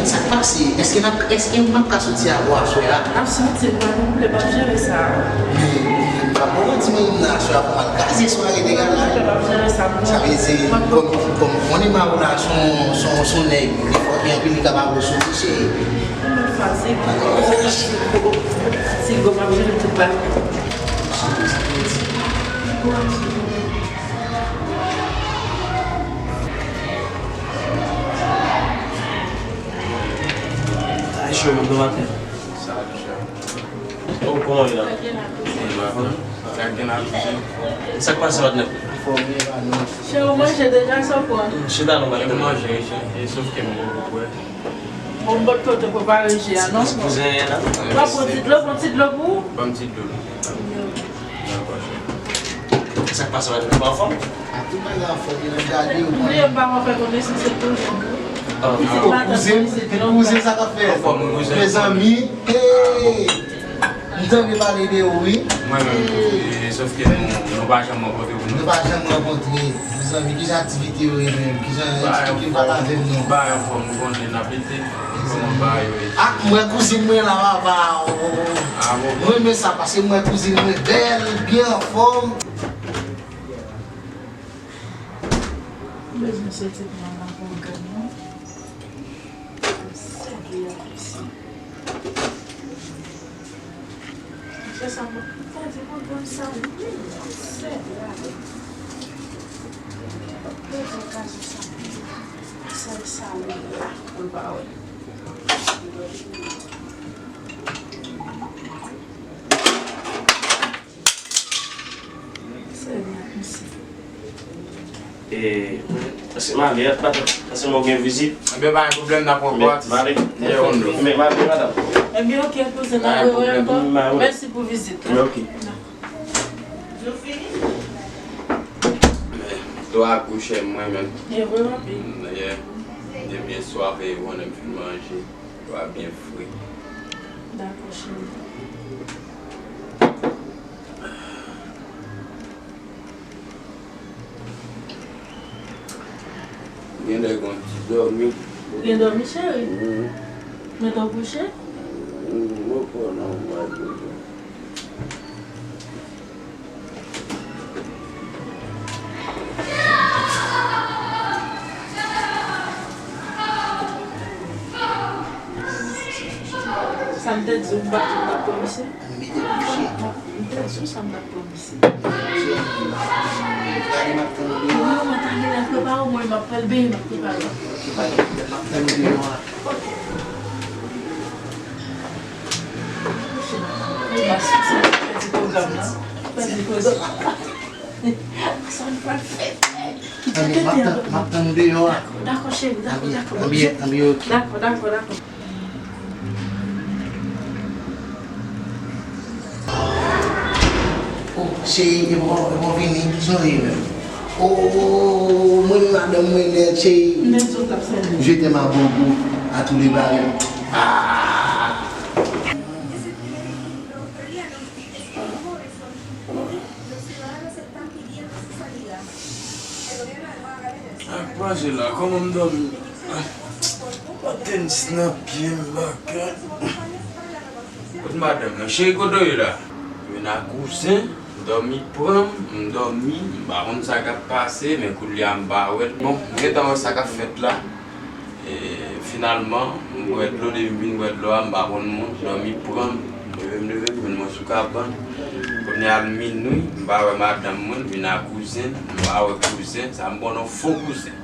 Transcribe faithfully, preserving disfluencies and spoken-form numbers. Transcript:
Sa k pase? Èske n ap, èske m ap ka soti avè w aswè a? N ap soti, mwen, nou vle, m ap jere sa. Men, m pa poko di moun nan aswè a pou m al kraze sware dega la. M ap jere sa, mwen. Sa vle di, kòm, kòm konnen Maroula se yon, se yon, se yon nèg, defwa gen anpil li ka ba w sou li, cheri. Mwen fatige. Fatige, m ap jere tout bagay. Ay, cheri, bon maten. Sa va, cheri? Oh, kòman w ye la? Sa k gen la, kouzen? Sa k pase, patnè? Cheri, ou manje deja, sa w pran? Chita non, patnè. Manje, cheri. E, sof ke m poko bwè. Bon, m pot kote prepare ji a, non? Kouzen, la? W ap pran ti dlo, pran ti dlo pou ou? Ban m ti dlo. Dakò, cheri. Sa k pase, patnè? Ou pa anfòm? A, tout bagay anfòm, men gade yo. Bliye m pa fè konesans, se toujou. Ah, kouzen, kouzen, sa k ap fèt? Anfòm, kouzen. Mezanmi, hey! M tande pale de ou, wi. Mwen menm tou, e, sof ke nou, nou pa janm rankontre pou nou. Nou pa janm rankontre. Mezanmi, ki jan aktivite yo ye menm? Ki jan, eksplike m, pale avè m non. Ba yo fò, m konnen n ap ete. Kòman ba yo ye? Ah, m wè kouzin mwen la, papa. Ah, bon, bon. Mwen renmen sa, paske m wè kouzin mwen bèl, byen anfòm. M bezwen soti pou m al nan pwogram nan. Sèt li ap isi. Se sa mwen ta di pwogram sa wi. Sèt la. Pwogram kazou sa. Sèl sa wi la pou l pa wè. E, se male a, paske mwen gen vizit. Ebyen, pa gen pwoblèm, n ap pran pòt. Male. Ye, on do. Men male, madanm. Ebyen, oke, kouzen, n ap rewè ankò. Mèsi pou vizit la. Men oke. Men, dlo a gou chè mwen menm. Ye vre, papi. Mm, ye. Depi yè swa, ou konnen m fin manje. Dlo a byen fre. Dakò, cheri. Genlè gon ti dòmi. Gen dòmi, cheri? Mm. Mete w kouche? Mm, m poko non, m pral kouche. Sa m te di w, m pa t, m pa t pran misye. Mete kouche. M te di w sa m t ap pran misye. Gade m ap tann ou deyò a. Non, mwen ta genlè prepare w, mwen m ap fè l benyen, m ap prepare w. Ok, pa gen pwoblèm, m ap tann ou deyò a. Ok. Pèdi pwogram nan. Pèdi pwogram. Sa n pral fè. Anben, m ap tann, m ap tann ou deyò a. Dakò, cheri, dakò, dakò. Anben, anben, ok. Dakò, dakò, dakò. Oh, cheri, e bon, e bon vini, kijan w ye menm? Oh, mwen madanm mwen nèt, cheri. Je t'aime à gogo, à tous les barils. Ah! Ak pase la, kòman m dòmi? Mwen tenis nan pye m, bagay. Kot madanm nan? Cheri, kote w ye la? Vin a kouzen, dòmi pran m, m dòmi, m pa konn sa k ap pase, men koulye a m pa wè l. Bon, m gentan wè sa k ap fèt la. E, finalman, m bwè dlo, depi m fin bwè dlo a, m pa konn moun, dòmi pran m. M leve, m leve, m jwenn mwen sou kabann. Kounye a l minwi, m pa wè madanm mwen, vin a kouzen, m pa wè kouzen, sa m pran yon fo kouzen.